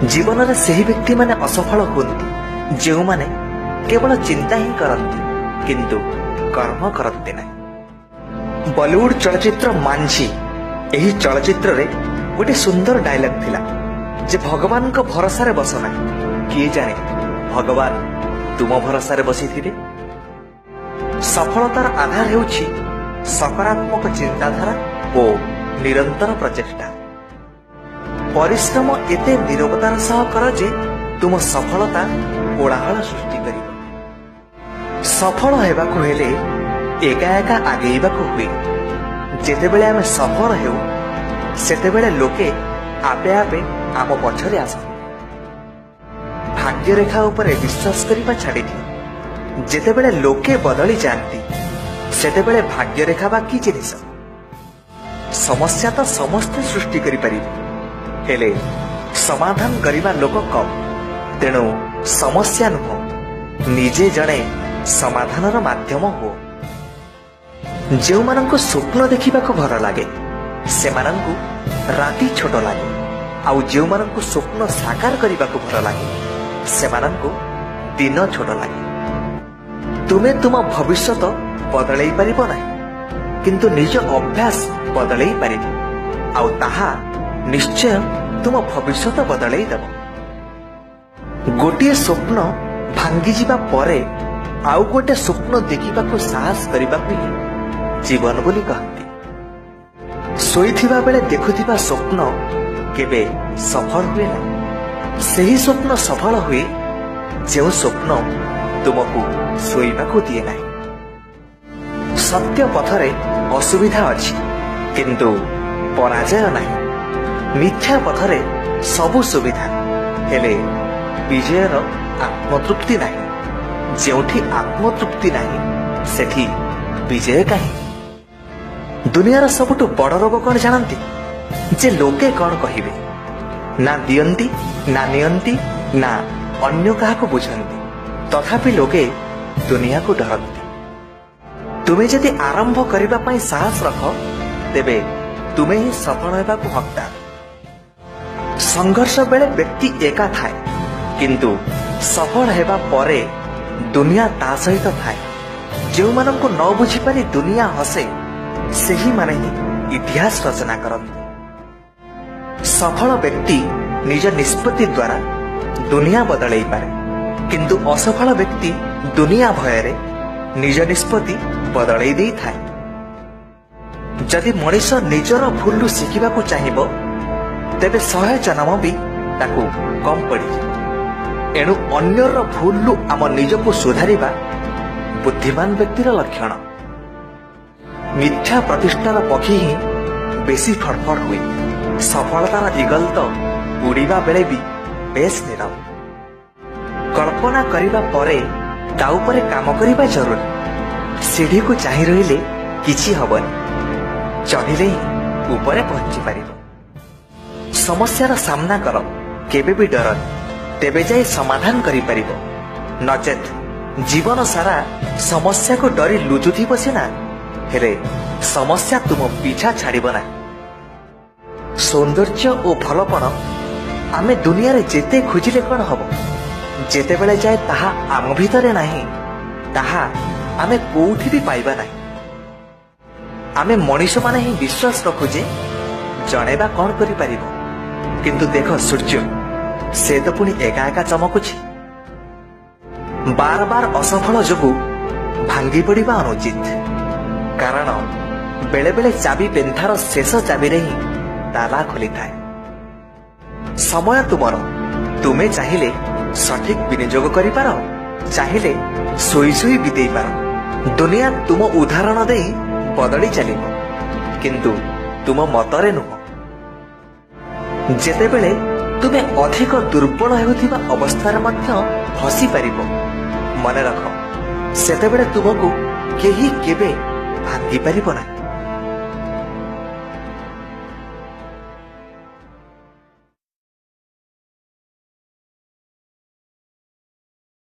ଜୀବନରେ ସେହି ବ୍ୟକ୍ତିମାନେ ଅସଫଳ ହୁଅନ୍ତି ଯେଉଁମାନେ କେବଳ ଚିନ୍ତା ହିଁ କରନ୍ତି କିନ୍ତୁ କର୍ମ କରନ୍ତି ନାହିଁ। ବଲିଉଡ ଚଳଚ୍ଚିତ୍ର ମାଞ୍ଝି, ଏହି ଚଳଚ୍ଚିତ୍ରରେ ଗୋଟେ ସୁନ୍ଦର ଡାଇଲଗ ଥିଲା ଯେ ଭଗବାନଙ୍କ ଭରସାରେ ବସ ନାହିଁ, କିଏ ଜାଣେ ଭଗବାନ ତୁମ ଭରସାରେ ବସିଥିବେ। ସଫଳତାର ଆଧାର ହେଉଛି ସକାରାତ୍ମକ ଚିନ୍ତାଧାରା ଓ ନିରନ୍ତର ପ୍ରଚେଷ୍ଟା। ପରିଶ୍ରମ ଏତେ ନିରବତାର ସହ କର ଯେ ତୁମ ସଫଳତା କୋଳାହଳ ସୃଷ୍ଟି କରିବ। ସଫଳ ହେବାକୁ ହେଲେ ଏକା ଏକା ଆଗେଇବାକୁ ହୁଏ। ଯେତେବେଳେ ଆମେ ସଫଳ ହେଉ ସେତେବେଳେ ଲୋକେ ଆପେ ଆପେ ଆମ ପଛରେ ଆସନ୍ତି। ଭାଗ୍ୟରେଖା ଉପରେ ବିଶ୍ୱାସ କରିବା ଛାଡ଼ିଦିଅ। ଯେତେବେଳେ ଲୋକେ ବଦଳି ଯାଆନ୍ତି ସେତେବେଳେ ଭାଗ୍ୟରେଖା ବା କି ଜିନିଷ? ସମସ୍ୟା ତ ସମସ୍ତେ ସୃଷ୍ଟି କରିପାରିବେ, ହେଲେ ସମାଧାନ କରିବା ଲୋକ କମ୍। ତେଣୁ ସମସ୍ୟା ନୁହଁ, ନିଜେ ଜଣେ ସମାଧାନର ମାଧ୍ୟମ ହୁଅ। ଯେଉଁମାନଙ୍କୁ ସ୍ୱପ୍ନ ଦେଖିବାକୁ ଭଲ ଲାଗେ ସେମାନଙ୍କୁ ରାତି ଛୋଟ ଲାଗେ, ଆଉ ଯେଉଁମାନଙ୍କୁ ସ୍ୱପ୍ନ ସାକାର କରିବାକୁ ଭଲ ଲାଗେ ସେମାନଙ୍କୁ ଦିନ ଛୋଟ ଲାଗେ। ତୁମେ ତୁମ ଭବିଷ୍ୟତ ବଦଳେଇ ପାରିବ ନାହିଁ, କିନ୍ତୁ ନିଜ ଅଭ୍ୟାସ ବଦଳେଇ ପାରିବ, ଆଉ ତାହା ନିଶ୍ଚୟ ତୁମ ଭବିଷ୍ୟତ ବଦଳେଇ ଦେବ। ଗୋଟିଏ ସ୍ୱପ୍ନ ଭାଙ୍ଗିଯିବା ପରେ ଆଉ ଗୋଟେ ସ୍ୱପ୍ନ ଦେଖିବାକୁ ସାହସ କରିବାକୁ ହିଁ ଜୀବନ ବୋଲି କହନ୍ତି। ଶୋଇଥିବା ବେଳେ ଦେଖୁଥିବା ସ୍ୱପ୍ନ କେବେ ସଫଳ ହୁଏ ନାହିଁ। ସେହି ସ୍ୱପ୍ନ ସଫଳ ହୁଏ ଯେଉଁ ସ୍ୱପ୍ନ ତୁମକୁ ଶୋଇବାକୁ ଦିଏ ନାହିଁ। ସତ୍ୟ ପଥରେ ଅସୁବିଧା ଅଛି କିନ୍ତୁ ପରାଜୟ ନାହିଁ। ମିଥ୍ୟା ପଥରେ ସବୁ ସୁବିଧା, ହେଲେ ବିଜୟର ଆତ୍ମତୃପ୍ତି ନାହିଁ। ଯେଉଁଠି ଆତ୍ମତୃପ୍ତି ନାହିଁ ସେଠି ବିଜୟ କାହିଁ? ଦୁନିଆର ସବୁଠୁ ବଡ଼ ରୋଗ କଣ ଜାଣନ୍ତି? ଯେ ଲୋକେ କଣ କହିବେ। ନା ଦିଅନ୍ତି, ନା ନିଅନ୍ତି, ନା ଅନ୍ୟ କାହାକୁ ବୁଝନ୍ତି, ତଥାପି ଲୋକେ ଦୁନିଆକୁ ଡରନ୍ତି। ତୁମେ ଯଦି ଆରମ୍ଭ କରିବା ପାଇଁ ସାହସ ରଖ ତେବେ ତୁମେ ହିଁ ସଫଳ ହେବାକୁ ହକଦାର। ସଂଘର୍ଷ ବେଳେ ବ୍ୟକ୍ତି ଏକା ଥାଏ, କିନ୍ତୁ ସଫଳ ହେବା ପରେ ଦୁନିଆ ତା ସହିତ ଥାଏ। ଯେଉଁମାନଙ୍କୁ ନ ବୁଝିପାରି ଦୁନିଆ ହସେ ସେହିମାନେ ହିଁ ଇତିହାସ ରଚନା କରନ୍ତି। ସଫଳ ବ୍ୟକ୍ତି ନିଜ ନିଷ୍ପତ୍ତି ଦ୍ୱାରା ଦୁନିଆ ବଦଳେଇ ପାରେ, କିନ୍ତୁ ଅସଫଳ ବ୍ୟକ୍ତି ଦୁନିଆ ଭୟରେ ନିଜ ନିଷ୍ପତ୍ତି ବଦଳେଇ ଦେଇଥାଏ। ଯଦି ମଣିଷ ନିଜର ଭୁଲରୁ ଶିଖିବାକୁ ଚାହିଁବ ତେବେ 100 ଜନ୍ମ ବି ତାକୁ କମ୍ ପଡ଼ିଯିବ। ଏଣୁ ଅନ୍ୟର ଭୁଲରୁ ଆମ ନିଜକୁ ସୁଧାରିବା ବୁଦ୍ଧିମାନ ବ୍ୟକ୍ତିର ଲକ୍ଷଣ। ମିଥ୍ୟା ପ୍ରତିଷ୍ଠାର ପକ୍ଷୀ ହିଁ ବେଶୀ ଫଡ଼ଫଡ଼ ହୁଏ। ସଫଳତାର ଇଗଲ ତ ଉଡ଼ିବା ବେଳେ ବି ବେଶ ନୀରବ। କଳ୍ପନା କରିବା ପରେ ତା ଉପରେ କାମ କରିବା ଜରୁରୀ। ସିଢ଼ିକୁ ଚାହିଁ ରହିଲେ କିଛି ହବନି, ଚଢ଼ିଲେ ହିଁ ଉପରେ ପହଞ୍ଚି ପାରିବ। ସମସ୍ୟାର ସାମ୍ନା କର, କେବେ ବି ଡରନି, ତେବେ ଯାଇ ସମାଧାନ କରିପାରିବ। ନଚେତ୍ ଜୀବନ ସାରା ସମସ୍ୟାକୁ ଡରି ଲୁଚୁଥିବ ସିନା, ହେଲେ ସମସ୍ୟା ତୁମ ପିଛା ଛାଡ଼ିବ ନାହିଁ। ସୌନ୍ଦର୍ଯ୍ୟ ଓ ଭଲପଣ ଆମେ ଦୁନିଆରେ ଯେତେ ଖୋଜିଲେ କଣ ହବ, ଯେତେବେଳେ ଯାଏ ତାହା ଆମ ଭିତରେ ନାହିଁ ତାହା ଆମେ କୋଉଠି ବି ପାଇବା ନାହିଁ। ଆମେ ମଣିଷମାନେ ହିଁ ବିଶ୍ୱାସ ରଖୁ ଯେ ଜଣେ ବା କଣ କରିପାରିବ, କିନ୍ତୁ ଦେଖ ସୂର୍ଯ୍ୟ, ସେ ତ ପୁଣି ଏକା ଏକା ଚମକୁଛି। ବାର ବାର ଅସଫଳ ଯୋଗୁ ଭାଙ୍ଗି ପଡ଼ିବା ଅନୁଚିତ, କାରଣ ବେଳେବେଳେ ଚାବି ପେନ୍ଥାର ଶେଷ ଚାବିରେ ହିଁ ତାଲା ଖୋଲିଥାଏ। ସମୟ ତୁମର, ତୁମେ ଚାହିଁଲେ ସଠିକ ବିନିଯୋଗ କରିପାର, ଚାହିଁଲେ ଶୋଇ ଶୋଇ ବିତେଇ ପାର। ଦୁନିଆ ତୁମ ଉଦାହରଣ ଦେଇ ବଦଳି ଚାଲିବ, କିନ୍ତୁ ତୁମ ମତରେ ନୁହଁ। ଯେତେବେଳେ ତୁମେ ଅଧିକ ଦୁର୍ବଳ ହେଉଥିବା ଅବସ୍ଥାରେ ମଧ୍ୟ ହସି ପାରିବ, ମନେ ରଖ ସେତେବେଳେ ତୁମକୁ କେହି କେବେ ଭାଙ୍ଗି ପାରିବ ନାହିଁ।